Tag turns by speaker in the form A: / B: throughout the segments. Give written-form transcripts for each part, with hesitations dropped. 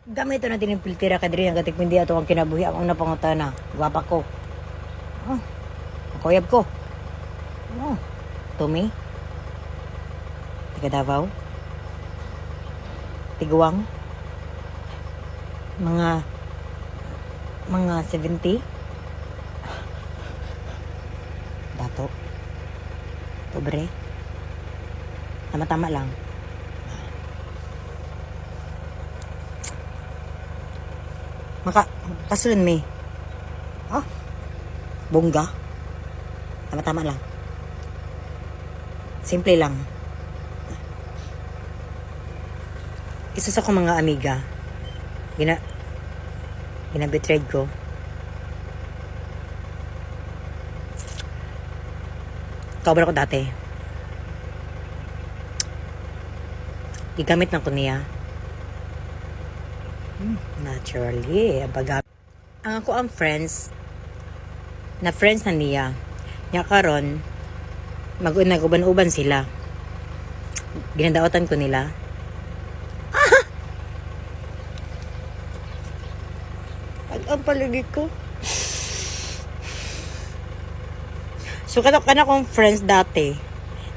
A: Gamit na din yung filtera ka diri ang katikmindi ato ang kinabuhi ang una pangutana. Gwapa ko. Oh, ang kuyab ko. Oh, Tumi. Taga Davao. Tiguang. Mga 70. Dato. Pobre. Tama-tama lang. Maka, kasulon mi. Ah, bongga. Tama-tama lang. Simple lang. Isa sa akong mga amiga, gina-betrayed ko. Kauban ako dati. Gigamit lang ko niya. Naturally. Ang Ang ako ang friends, na friends na niya. Nya karon mag nag-uban-uban sila. Ginadaotan ko nila. Ah! Ang palagi ko. So, kana kong friends dati,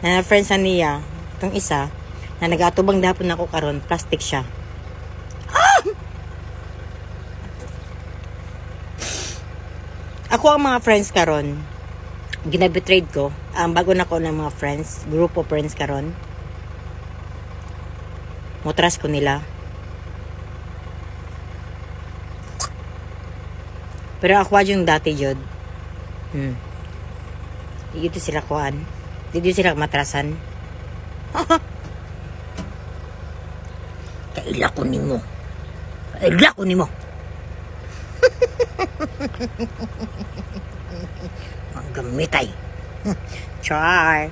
A: na friends na niya, itong isa, na nag-atubang dapon ako karon, plastic siya. Ah! Ako ang mga friends karon, ginabetrayed ko. Ang bago na ko ng mga friends, group of friends karon. Mutras ko nila. Pero ako yung dati jud. Dito sila kuan. Dito sila matrasan. Kaila ko nimo. Kaila ko nimo. Ang gamitay. Char.